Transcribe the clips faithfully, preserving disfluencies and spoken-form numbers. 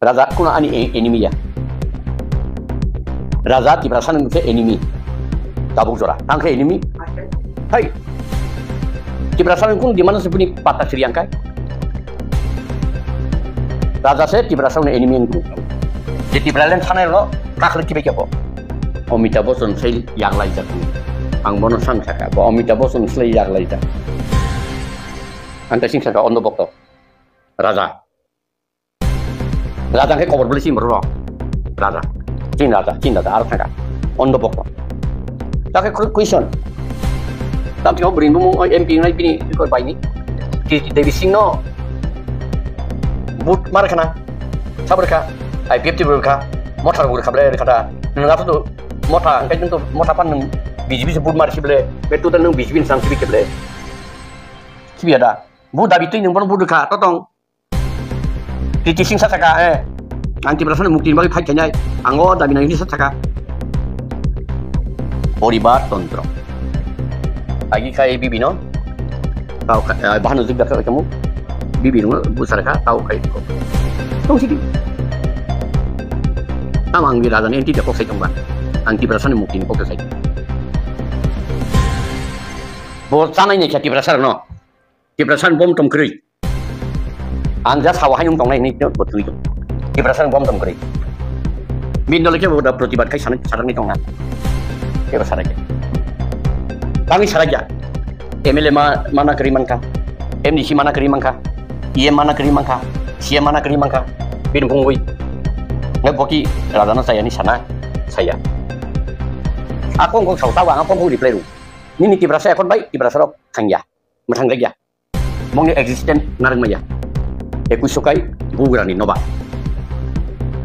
Raja kuno ani e-, enemy ya. Raja Tiprasa ni se enemy. Tabuk jora. Tang khe enemy. Hai. Tiprasa ni kun di mana se puni pata siri angkai. Raja se Tiprasa ni enemy ang. Di Tipraland sana lo tak le tibe kebo. Amitabh Bachchan sai yang lai jak. Ang bono sang saka. Bo Amitabh Bachchan sai yang lai jak. Ang ta sing saka ondo bokto. Raja. Raja khe kobor bwlwi chini borok rok. Raja. Chin raja, chin raja, aro thangkha. Ondo bokto. Takhe kru-, question. Tam thikao bwrwi bumung oi M P wngnai bini bikor baini. T T Devi Singh no. Vote mar khana. Sabor kha. I P F T bor kha. Motha bor kha ble kha ta. Nang ato to motha, angkai nung to motha pan nung B J P se vote mar si ble. Betu ta nung B J P ni sang si bi khe ble. Sibi ada. Vote dabi twi nung bono vote kha. Totong. Kriti Singh sa saka, eh. Ang Tiprasa ni mukti ni bagwi fight khainai. Ang o dabi nai hwnwi sa saka. Poribar tontro. Agi khai bibi no. Tau khai, eh, bahano jibda khai kamu. Bibi no bu sar kha, tau khai ko. Tong sidi. Tam ang bi raja ni enti de kok sai tong ba. Ang Tiprasa ni mukti ni kok sai. Bo chanai ni kha Tiprasa no. Tiprasa ni bom tom kwrwi. Ang ja sawa hainung tongnai hinwi tong, bo twi tong. Tiprasa ni bom tom kwrwi. Bini dole khe bo da protibad khai sana, sarakni tongna. Kebo sarakya. Tangwi sarakya. M L A ma, mana kwrwi mankha. M D C mana kwrwi mankha. E M mana kwrwi mankha. C M mana kwrwi mankha. Bini bungwi. Ngai boki raja no saya ni sana. Saya. Akong kong sau tawa, akong kong reply ru. Nini Tiprasa ekot bai, Tiprasa rok thangya. Mwthang rekya. Mongni existence narwk maya. Ekuiso kai bugrani noba.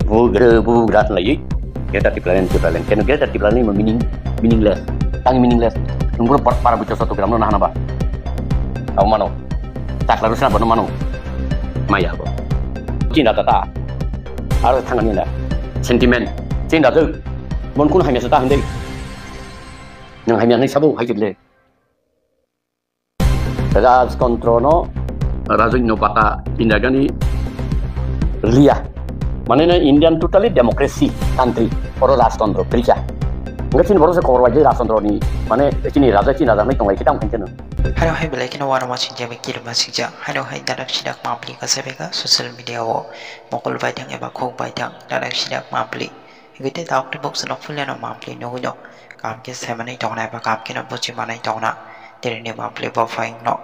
Bugra bugra lai. Greater Tipraland, Tipraland. Keno Greater Tipraland ni meaning, meaningless. Tang meaningless. Nungro par para bucho satu gram no nahana ba. Abo mano. Takla rusna bono mano. Maya bo. Chinda tata. Aro thangani na. Sentiment. Chinda tu. Mon kun hamya sata hande. Nang hamya ni sabu hai jile. Rajtontro no, rajwino bata India gani liya. Mane na Indian totally democracy country, oro rajtontro, prija. Nge chini borok se khobor bai je rajtontro ni, mane chini raja, chini raja nai tonglai kitam khankhe no. Haro hai belai kheno uanama sinjak bai kirima singjak. Haro hai dadak sidak mapli kasabeka social media o mokol bai thang eba khuk bai thang dadak sidak mapli. Hingke tei tabuk tei boksa no puilano mapli nugui no. Kam khe saimanwi tongna eba kam khe no buchimanwi tongna. Tini ni mapli bo phaino.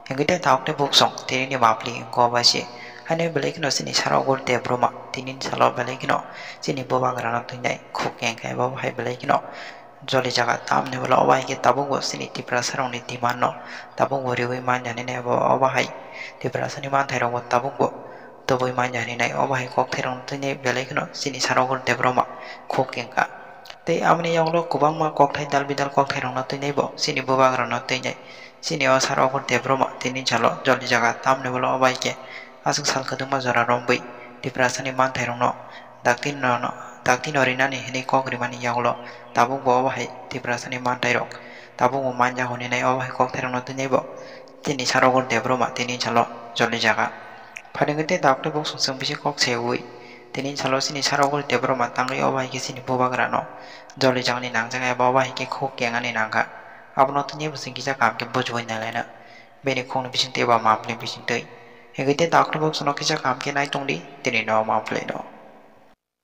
Hingke tei tabuk tei boksong tini ni mapli wngkha bai se. Haino belai kheno chini sara ugur Debbarma. Tini ni salo belai kheno chini bubagra no twinai khuk kengkha eba bo hai belai kheno joli jaga tamni ulo obo hai khe tabuk bo chini Tiprasa rok ni demand no tabuk bo riui manya hinwi bo obo hai Tiprasa ni manthai rok bo tabuk bo tubui manya hinwi nai obo hai kokthai rok no tini belai kheno chini sara ugur Debbarma khuk kengkha. Tei aboni yagulo kwbangma kokthai dal bidal kokthai rok no tini bo chini bubagra no tini chini o sara ugur Debbarma tini salo joli jaga tamni ulo obo hai khe aswk sal kwdwkma jora rombwi Tiprasa ni manthai rok no dakti no, dakti no rinani hinwi kok rimani yagulo tabuk bo obo hai Tiprasa ni manthai rok tabuk bo manya hinwi nai obo hai kokthai rok no tini bo chini sara ugur Debbarma tini salo joli jaga. Phaidi hwnkhe tei tabuk tei boksong chwng bisi kok seui. Tini salo chini sara ugur Debbarma tangwi obo hai khe chini bubagra no joli jagani nangjak eba obo hai khe khuk kengani nangkha. Abono tini bo chwng kisa kaham khe bujiui nailaina. Bini khukni bisingtwi eba mapli bisingtwi. Hwnkhe tei tabuk tei boksong no kisa kaham khe nai tongdi tini no mapli no.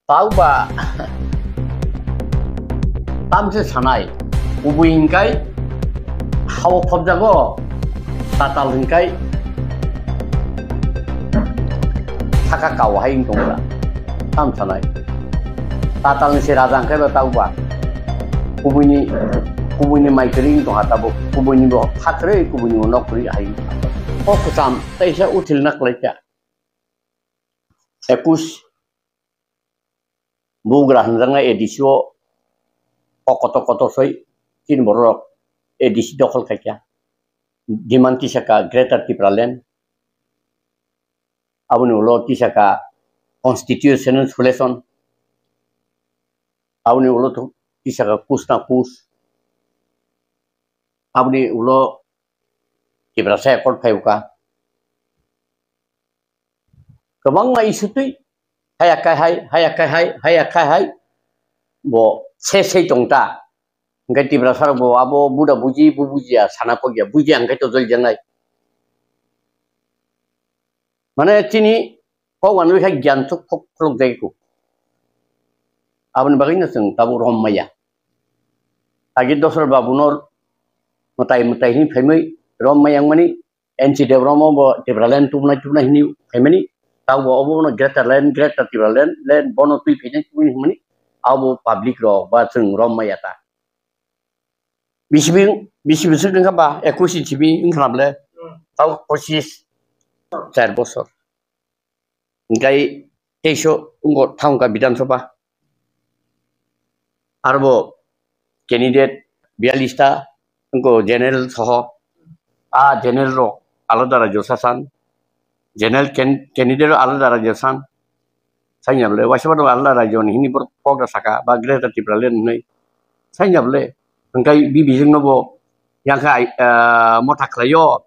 Tauba tamse sanai, kubui hinkai hao phobjago, tatal hinkai saka kao hai wng tongla. Tam sanai. Tatal ni se raja hinkai ba tauba. Kubui ni, kubui ni mai kwrwi wng tongha tabuk. Kubui ni bo ha kwrwi, kubui ni bo nok kwrwi hai. O kwcham teisa uthil na kwlai kha. Ekus bugra hwnjaknai A D C o, o kotor kotor soi chini borok rok A D C dokhol khaikha. Demand tisaka Greater Tipraland, aboni ulo tisaka constitutional solution, aboni ulo tisaka kus na kus, aboni ulo Tiprasa accord phaiwkha. Kwbangma issue twi haya kai hai, haya kai hai, haya kai hai, bo se sei tong ta. Hingke Tiprasa rok bo abo buda buji, bu bujiya, sana kok ya, bujiya hingke to joli jangnai. Mane chini kok wanwi kha gyan chuk khok khuluk jai kho. Aboni bagwi no chwng tabuk rom maya. Agi Dosra Babu no mwtai mwtai hini phaimwi rom maya wngmani, N C Dev rom bo Tipraland tubunai tubunai hini phaimani, tabo obo no Greater Land, Greater Tipraland, land bono twi phainai tubunai hwnmani, abo public rok ba chwng rom maya ta. Bisi bisi bisi wngkha ba, ekush inchi bi wngkha na bole, tabo pochis, char bosor. Hingkai teiso wngkha thangkha Bidhan Sabha. Arbo candidate biyalista wngkha general soho. A general rok alada rajyo sasan. General can-, candidate alada rajyo san. Sanya bole, waisa bado alada rajyo ni hini borok kok da saka, ba Greater Tipraland hinwi. Sanya bole, hingkai bibijing no bo yang kha ai, ah, motha khlaio.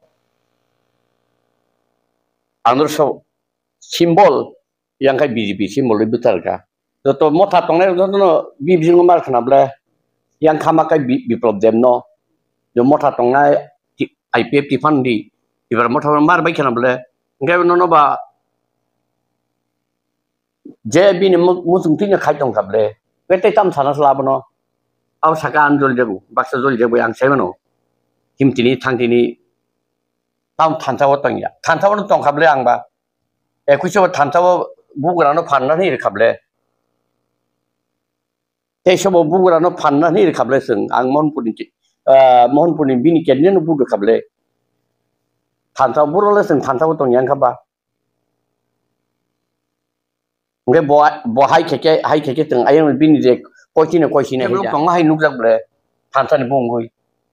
Andro so symbol, yang kha B J P symbol ri bwthar kha. Joto motha tongnai joto no bibijing no mar khna bole, yang kha ma kai Bi-, Biplop Deb no. Jo motha tongnai ti-, I P F T fund di, ibar motha mar bai khna bole. Hingke no no ba je bini mu-, muchung twi no khai tong kha bole. Be tei tam sana sla bono. Abo saka ang joli jago, baksa joli jago ang sai mano. Himtini thangtini tam thansa o tong ya. Thansa o tong kha bole ang ba. Ekuiso bo thansa o bugra no phan na ni rikha bole. Tei sobo bugra no phan na ni rikha bole chwng. Ang Mohanpur ni, ah, Mohanpur ni bini candidate no bugra kha bole. Thansa o buro le chwng thansa o tong yang kha ba. Hingke bo, bo hai khe khe, hai khe khe chwng ayang bini je koichini koichini hai da. Tong hai nukjak bole, thansa ni bung hoi.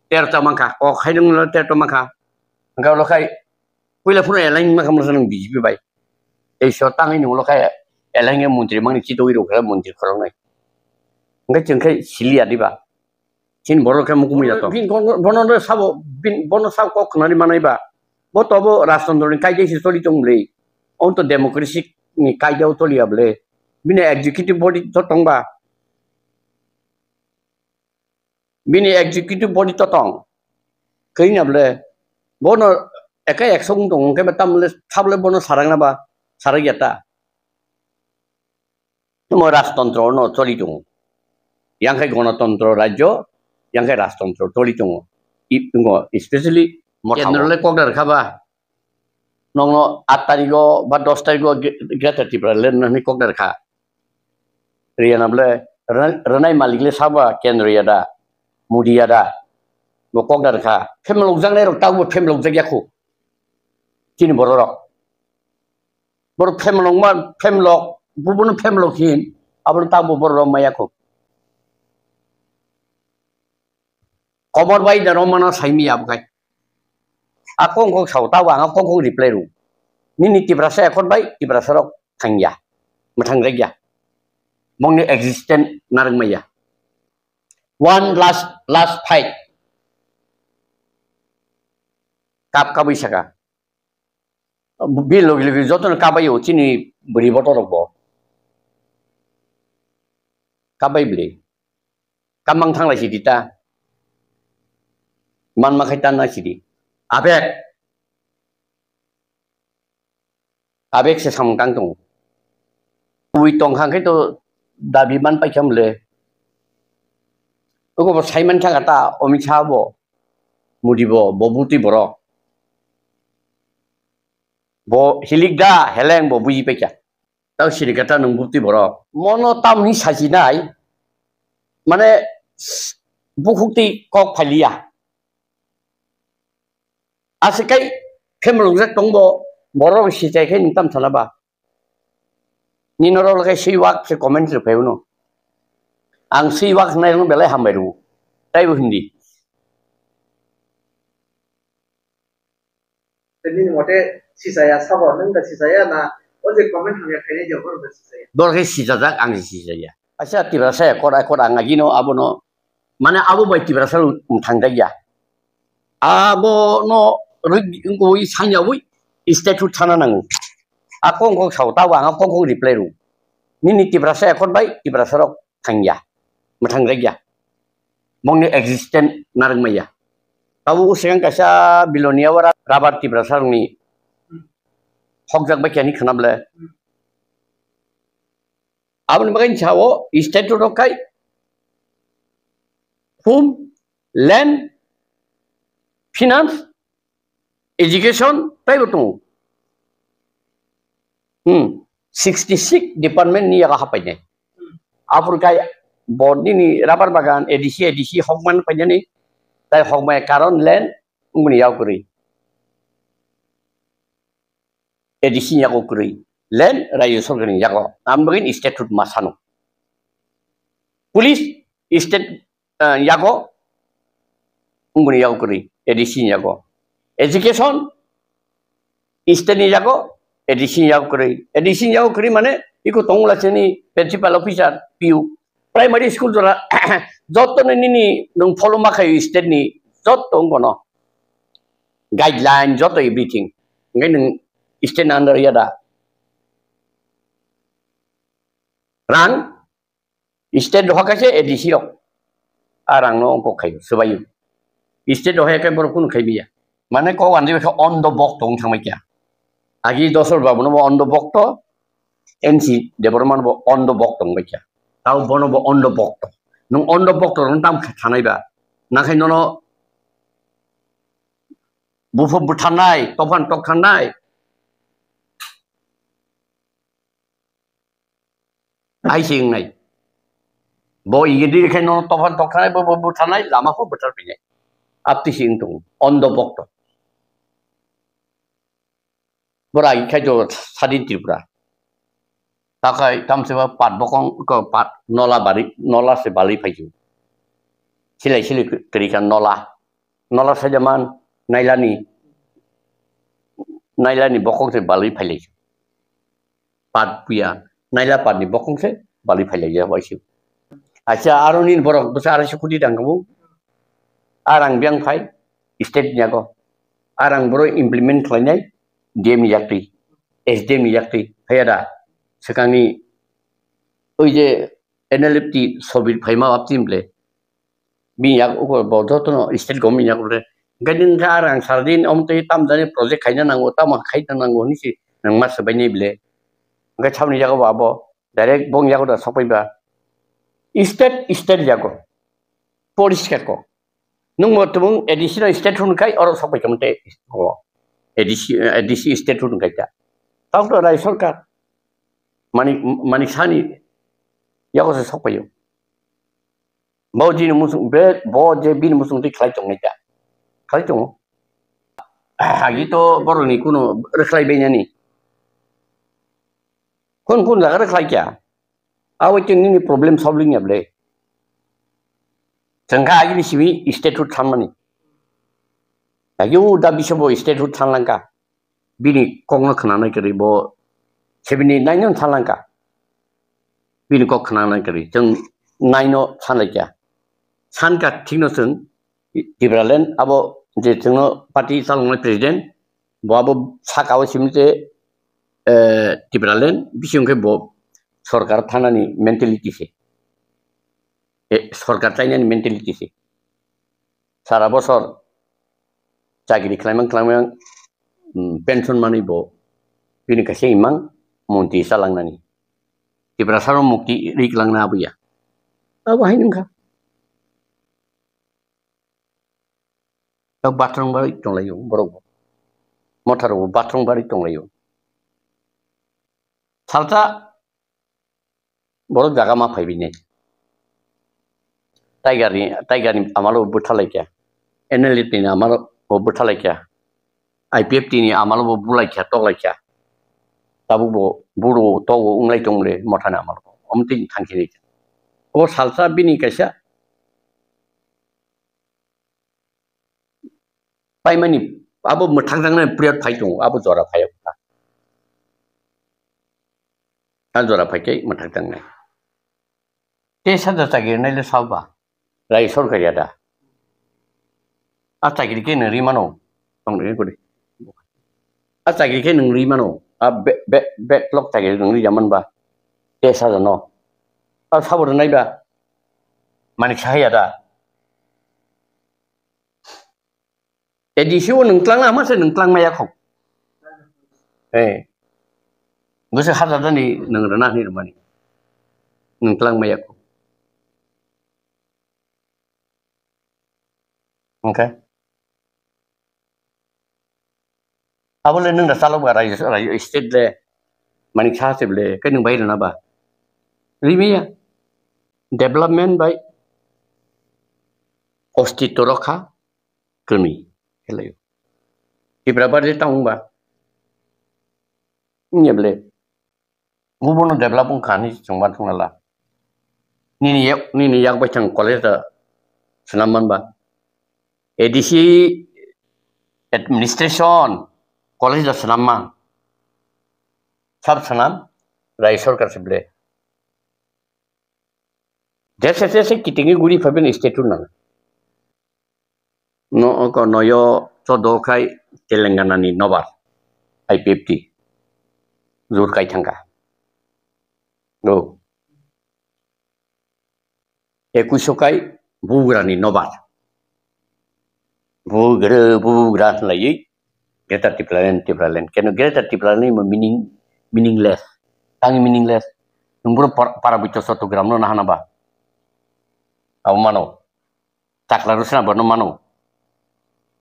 Terta mankha, kok hai nung terta mankha. Hingke ulo khai, puila phuru eleng mankha masa nung B J P bai. Tei so tangwi nung ulo khai, eleng montri mangni chitoi rok khai montri khoroknai. Hingke chwng khai siliya diba. Chini borok khe mukumui ya to. Bono, bono sabo, bono sabo kok khnani manai ba. Bo tobo Rajtantro ni kaida se choli tong bwle. On to democracy ni kaida o choli ya bwle. Bini executive body to tong ba. Bini executive body to tong. Khe na bwle. Bono eka ekso wng tong, hwnkhe ba tamo le sabo le bono sarang na ba, sarang ya ta. Tamo rajtontro no choli tongo. Yang khai gonotontro rajyo, yang khai rajtontro choli tongo. I-, tongo, especially motha kendro le kokdar kha ba. Nongno aat tarikh o ba dos tarikh o ge-, Greater Tipraland no hinwi kokdar kha. Riya na bole, rwnai, rwnai malik le sabo kendro ya da, Modi ya da. Bo kokdar kha. Phemlok jaknai rok tabuk bo phemlok jak ya kho. Chini borok rok. Borok phemlok ma, phemlok, bubuno phemlok hin, abono tamo borok rok maya kho. Komor bai da romano saimi abokai. A kong kong sao, tabo ang kong kong reply ru. Nini Tiprasa ekot bai, Tiprasa rok thangya. Mathang regya. Mongni existence narang maya. One last, last fight. Kap kabui saka. Bi logi logi jotono kabaio chini bwrwi botorok bo. Kabai bwrwi. Kamang thanglai sidi ta. Manma khai tanna sidi. Abek. Abek se samung tang tongo. Kubui tong kha khe to dabi man paikha mole. Oko bo saiman thangkha ta Amit Shah bo, Modi bo, bo butwi borok. Bo hilik da heleng bo buji paikha. Tao sini kata nung butwi borok. Mono tamni sajinai, mane, bukhuk twi kok phaliya. Aswk kai phemlok jak tongbo, borok sichai khe nwng tam sana ba. Nini norok le kai swi wak se comment rw phai uno. Ang swi wak hwnai rwng belai hambai rw. Taibo hindi. Nini mote sisaya sabo, nwng da sisaya na, o je comment hamya khainai je, bono da sisaya. Dor khe sisajak, ang sisaya. Acha Tiprasa korai korai ang agino abono, mane abo bai Tiprasa wng thang jak ya. Abono rwgwi sanya wi statue thana nango. A kong kong sao, tabo ang a kong kong reply rw. Nini Tiprasa accord bai Tiprasa rok thangya, mwthangjakya. Bongni existence narwkmaya. Tabuk swkang kaisa Bilonia o ra-, rabar Tiprasa rokni hokjak bai khe ani khwna ble. Aboni bagwi sao state rok khai home, land, finance, education taibo tongo. Hmm, sixty six department ni yago hapainai. Aphuru khai bo nini rabar bagan A D C, A D C hokman painani, tai hokmaya karon land wngmani yago kwrwi. A D C ni yago kwrwi. Land rajyo sorkar ni yago. Aboni bagwi state hood ma sano. Police state, eh, yago, wngmani yago kwrwi, A D C ni yago. Education, state ni yago, A D C ni yago kwrwi. A D C ni yago kwrwi mane, iko tongmula chini principal officer, P U. Primary school jora, joto ni nini nwng follow ma khayo state ni, joto wngkono. Guideline, joto everything. Hingke nwng state ni under ya da. Rang, state doha kaise A D C rok. A rang no ongkok khayo, swbayo. State doha khe borok kunu khai biya. Mane kok ani khe ondo bok tong thangbai kya. Agi Dosor Babu no bo ondo bok to, N C Debbarma no bo ondo bok tong bai kya. Tao bono bo ondo bok to. Nwng ondo bok to rong tam khanai ba. Nakhai nono bupho butharnai, tophan tok thanai. Ai se wngnai. Bo igidi khe no tophan tokhanai, bo, bo butharnai, lama pho buthar pinai. Apti se wng tongo. Ondo bokto. Bora agi khai to sadin Tripura. Takhai tamse ba pat bokong ko pat nola bari, nola se bali phaichu. Silai silai kwrwi kha nola. Nola sajaman nailani, nailani bokong se balwi phailai. Pat puya, naila patni bokong se balwi phailai ya waisi. Acha, aro nini borok bwsa arai se kudi dang kabu. Arang biang phai, state ni yago. Arang boro implement khlainai, D M ni yaktwi, S D M ni yaktwi, phaiya da. Swkangni, oi je N L F T sobir phaima wapti mble. Bini yak uko bo jotono state government yak ule. Hingke nini khe arang sardin om tei tam jani project khaina nango, tamo khaina nango hinwi se nang ma swbainai bile. Hingke saboni yago bo abo direct bong yago da sokpaiba. State, state yago. Police kako. Nwng bo tubung A D C no state hwn khai oro sokpai tamo tei o A D C, A D C state hwn khai ta. Tamo to rai sorkar. Manik, Manik Sani yago se sokpaio. Bo jini musung, be, bo je bini musung twi khlai tongnai da. Khlai tongo. Agi to borokni kuno rwkhlai bainani. Kun kun jaga rwkhlai kya? Abo chwng nini problem solving ya ble. Chwngkha agini simi state hood thanmani. Agi o da biso bo state hood thanlangkha. Bini kokno khwnanai kwrwi bo seventy nine no thanlangkha. Bini kok khwnanai kwrwi chwng nine no thanlaikha. Sankha thikno chwng Tipraland abo je chwngno party chaloknai president, bo abo saka o simi je, eh, Tipraland bising khe bo sorkar thanani mentality se. Eh, sorkar chainani mentality se. Sara bosor chakri khlaimang khlaimang, mm, pension manwi bo bini kaisa imang monti chalangnani. Tiprasa rok mukti ri kwlangna abuya. Abo hai nungkha. Tok bathroom bai tonglaio borok bo. Motha rok bo bathroom bai tonglaio. Salsa borok jaga ma phai bini. Tiger ni, Tiger ni amalo butha laikya. N L F ni amalo bo butha laikya. I P F T ni amalo bo bulai kya, tok lai kya. Tabuk bo buru togo unglai tong le motha ni amalo. Om tin thang kiri. O salsa bini kaisa paimani abo mwthang thang nai period phai tongo, abo jora phai. A jora phai khe mwthang thang nai. Te sada chakiri nai le sao ba? Rai sorkar ya da. A chakiri khe nang ri mano. Tong ri kore. A chakiri khe nang ri mano. A be, be, backlog chakiri nang ri jaman ba. Tei sajano. A sabo rwnai ba. Manik sahaya da. A D C o nwng tlangna hama se nwng tlangmaya khok. Eh. Bwswk hajar dani nwng rwna hinwi rwmani. Nwng tlangmaya khok. Hwnkhe. Abo le nwng da chalok ba raijyo, raijyo state le. Manik saha se bole, khe nwng bai rwna ba. Rimiya. Development bai. Ostitto rokha. Kwnwi. Khelaio. Tipra bar je tang ba. Nyeble. Bubono develop wngkha hinwi chwng uansukna la. Nini yak, nini yak bai thang college da swnam man ba. A D C administration college da swnam man. Sab swnam rai sorkar se ble. Jese jese kitingwi guri phaibani state rw nang. No, oko noyo chodo khai Telangana ni nobar, I P F T. Jur kai thangka. O. Ekuiso kai Bugrani nobar. Bugra, Bugra hwnlaiwi Greater Tipraland, Tipraland. Keno Greater Tipraland ni meaning, meaningless. Tang meaningless. Nwng boro par-, para buito Chattogram no nahana ba. Abo mano. Chakla rwsna bono mano.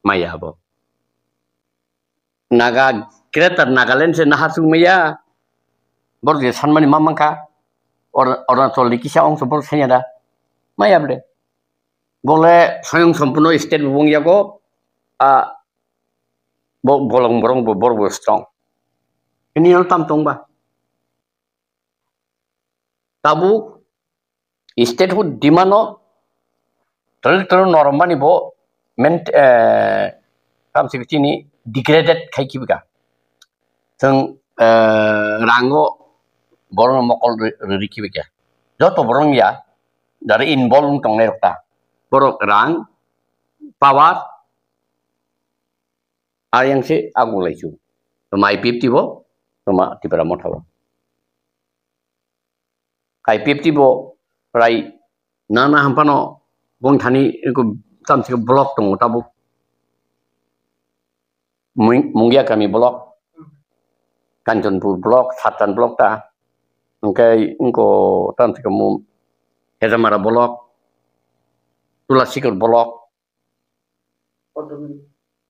Maya abo. Naga, Greater Nagaland se naha chuk maya. Bor je sanmani ma mankha. Or-, Arunachal ni kisa ongso bor sanya da. Maya ble. Bole soyong sompuno state bo wng yago. A, bo bolong borong bo bor bo strong. Ini yang tam tong ba. Tabuk statehood demand no twrwk twrwk norok mani bo ment-, eh, kam se chini degraded khai khibika. Chwng, eh, rango borokno mokol ri-, rwrwi khibika. Joto borok ya, jara involve wng tongnai rok ta. Borok rang, power, ayang se agung lai chu. Toma I P F T bo, toma Tipra Motha bo. I P F T bo rai nana hampano bong thani eko tamsiko block tongo tabuk. Mung-, Mungia kami block, Kanchanpur block, Satan block ta. Hwnkhe eko tamsiko mo Hejamara block, Tulasikor block,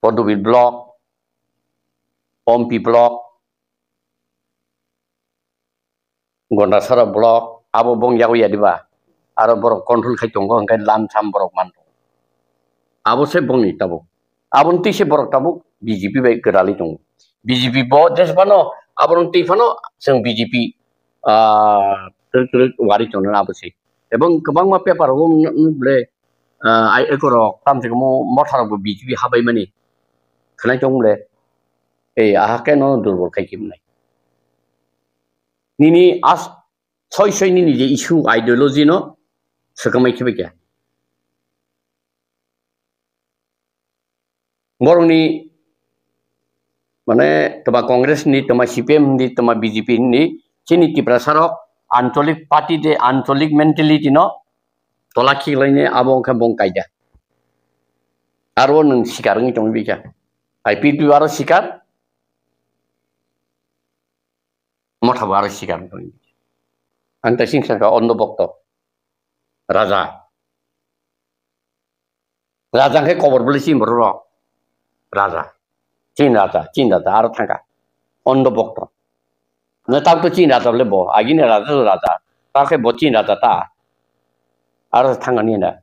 Podobil block, Ompi block, Gondasara block, abo bong yago ya diba? Aro borok control khai tongo, hwnkhe lam sam borok man tongo. Abo se bongni tabuk. Aboni twi se borok tabuk B J P bai gwdalwi tongo. B J P bo jesphano, aboroni twi phano chwng B J P, ah, twrwk twrwk wari tongnai abo se. Ebong kwbangma paper o nuk, nuk ble, ah, ai ekorok, tamsiko mo-, motharok bo B J P habaimani khwnai tong ble. Ei, aha khe no durbol khai khe mwnai. Nini as-, soi soi nini je issue ideology no swkamai khibai khe. Borokni, mane, toma Congress ni, toma C P M ni, toma B J P ni, chini Tiprasa rok ancholik party de, ancholik mentality no tola khiklaini abo wngkha bong kaida. Aro nwng sikar wngwi tongwi bikha. I P F T aro sikar, Motha bo aro sikar wngwi tongwi bikha. Ang ta sing saka Ondo Bokto. Raja. Raja hwnkhe kobor bwlwi chini borok rok. Raja. Chini raja, chini raja, aro thangkha. Ondo Bokto. Na tabuk to chini raja bwlwi bo. Agini raja to raja. Takhe bo chini raja ta. Aro thangkha nini na.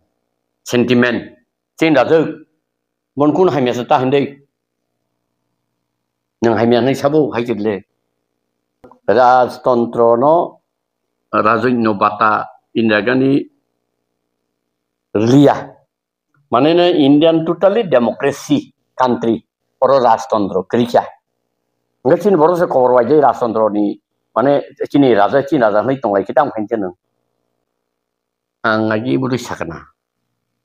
Sentiment. Chini raja. Bon kun hamya sa ta hindai. Nang hamya nai sabo hai chidle. Rajtantro no, rajwino bata Indira Gandhi liya. Mane no Indian totally democracy country, oro rajtantro kwrwikha. Hwnkhe chini borok se kobor waijai rajtantro ni, mane chini raja, chini raja hinwi tonglai khe tamo khainwi chano. Ang agi bwrwi sakna.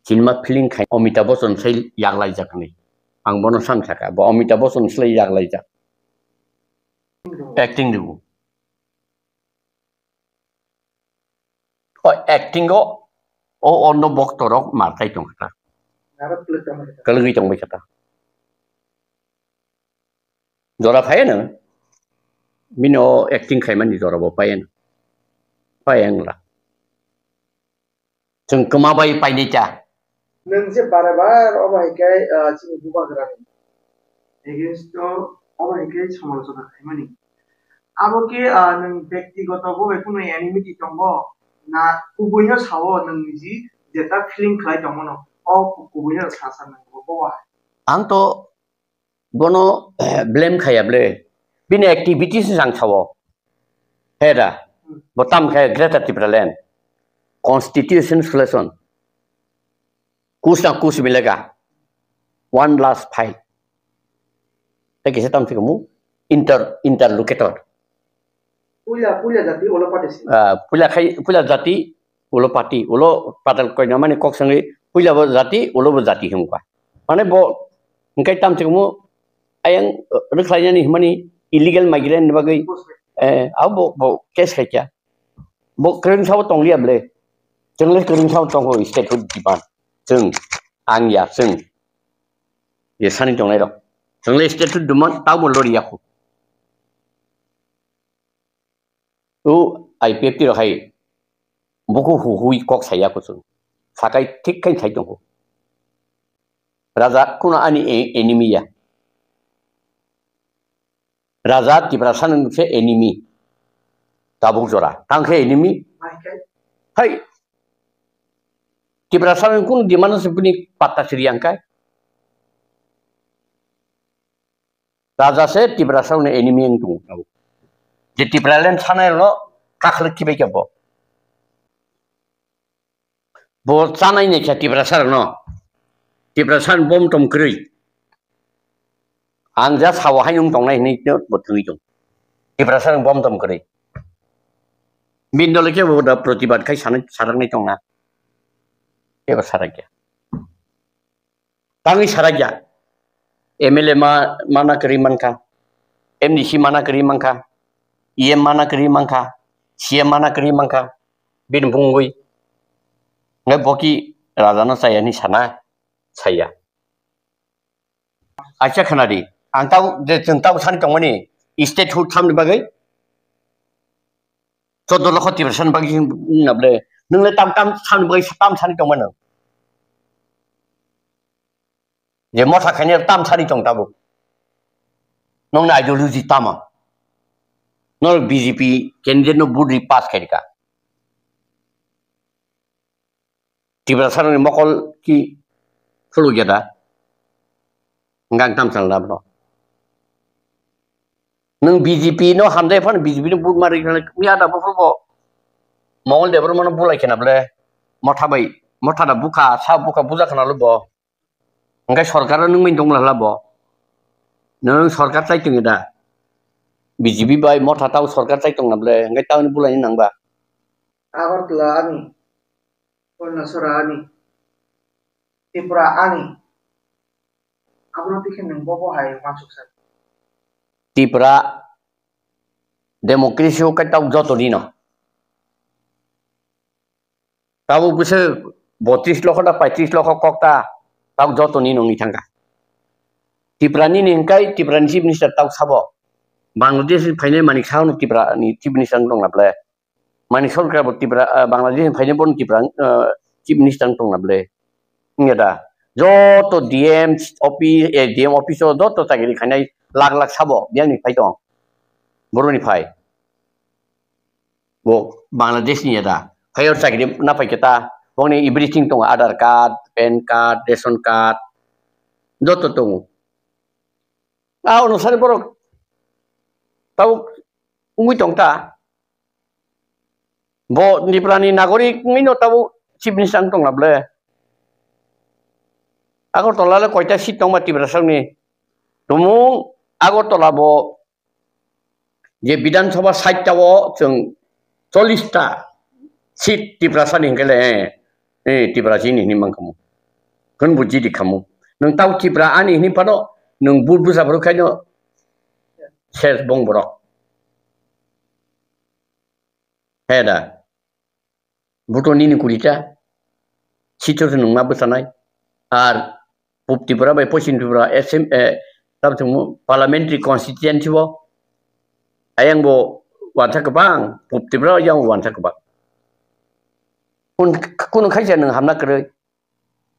Chini ma feeling khai Amitabh Bachchan sai yaglai jak hinwi. Ang bono sam saka, bo Amitabh Bachchan sai yaglai jak. Acting rw. acting o, o ono boktorok martai tongkha. Naro kwlwk tongmani kha. Kwlwgwi tongbai kha ta. Jora phaiya nang. Bini o acting khaimani jora bo paiya nang. Paiya wngla. Chwng kwma bai painai ta. Nwng je bare bar obo hai khe, ah, chini bubagrani against o obo hai khe samalochona khaimani. Abo khe, ah, nwng bektigoto bo bai kheno enmity tongo na kubuino sao nwng niji jeta feeling khlai tongmano o kubuino sa sa nwng bo bo hai. Ang to bono, eh, blame khaya ble. Bini activities ni jang sao. Heda. Bo tam khe Greater Tipraland. Constitution solution. Kuch na kuch milega. One last fight. Tei kisa tam thikmu inter-, interlocutor. Puila, puila jati ulo party si. Ah, puila khai, puila jati ulo party, ulo patal koina mani kok sangwi puila bo jati, ulo bo jati hwnba. Mane bo hwnkhe tam thikmu ayang rwkhlainani hwnmani illegal migrant ni bagwi, eh, abo bo, bo case khaikha. Bo kwrwng sabo tongliya ble. Chwngle kwrwng sabo tongo statehood demand. Chwng, ang ya, chwng. Je sani tongnai rok. Chwngle statehood demand tabo lori yakho. O I P F T rok hai buku huhui kok saya kuchung. Sakai thik khe sai tongo. Raja kuno ani e-, enemy ya. Raja Tiprasa nwng se enemy. Tabuk jora. Tang khe enemy. Hai. Tiprasa nwng kun di mano se bini patta siri yang kai. Raja se Tiprasa nwng enemy yang tung. Je Tipraland sanai lo kakhlik kibai kya bo. Bo chanai ni khe Tiprasa rokno. Tiprasa ni bom tom kwrwi. Ang ja sao hai nung tongnai hinwi no bo thangwi tong. Tiprasa ni bom tom kwrwi. Bini dole khe bo da protibad khai sanai saraknai tongna. Kebo sarakya. Tangwi sarakya. M L A ma, mana kwrwi mankha. M D C mana kwrwi mankha. E M mana kwrwi mankha. C M mana kwrwi mankha. Bini bungwi. Ngai boki raja no chaya ni sana. Chaya. Acha khana di. Ang tau je chwng tau sani tongmani. Statehood samni bagwi. Choddo lokho Tiprasa ni bagwi na ble. Nwng le tam tam sani bagwi tam sani tongma nwng. Je motha khainai tam sani tong tabuk. Nwng na ideology tama. Nwng B J P candidate no vote ri pass khairika. Tiprasa ni mokol ki khuluk ya da. Ngang tam sal da bro. Nwng B J P no hamjai phano B J P no vote mari khna ya da bo bo. Mongol Debbarma no bulai khna ble. Motha bai, motha da bukha, sa bukha buja khna lo bo. Hwnkhe sorkar o nwng bai tong la bo. Nwng sorkar chai tong da. B J P bai motha tao sorkar chai tong na ble. Hwnkhe tao ni bulai ni nang ba. Agartala ani. Purna sora ani. Tripura ani. Abro tikhe nwng bo bo hai mansuk sa. Tripura democracy o khe tao joto ni no. Tabuk bwswk botris lokho da paitris lokho kok ta, tabuk joto ni nungni thangkha. Tripura nini hwnkhe Tripura ni chief minister tabuk sabo. Bangladesh ni phainai Manik Saha no Tripura ni chief minister wng tong na ble. Manik Sarkar bo Tripura, ah, Bangladesh ni phainai bo no Tripura, ah, chief minister wng tong na ble. Wngya da. Joto D M office, eh, D M office o joto chakiri khainai lakh lakh sabo biyang ni phai tong. Boro ni phai. Bo Bangladesh ni ya da. Phai o chakiri na phai khe ta. Bongni everything tongo, Aadhaar card, pan card, ration card. Joto tongo. A onusari borok tabuk wngwi tong ta. Bo Tripura ni nagorik wngwi no tabuk chief minister wng tong na ble. Agartala le koita seat tongma Tiprasa ni? Tumung Agartala bo je Bidhan Sabha side ta o chwng chollish ta seat Tiprasa ni hwnkhe le, eh, eh, Tiprasa ni hinwi mankhamu. Hwn bo jidi khamu. Nwng tau Tripura ani hinwi phano nwng vote bwsa phuru khaino ses bong borok. He da. Vote o nini kurita. Sito se nungma bwsanai. Ar Pup Tripura bai Poschim Tripura S M, eh, tamo chwngmo parliamentary constituency o ayang bo wansa kwbang, Pup Tripura o yang wansa kwbang. Kun-, kunu khaisa nwng hamna kwrwi,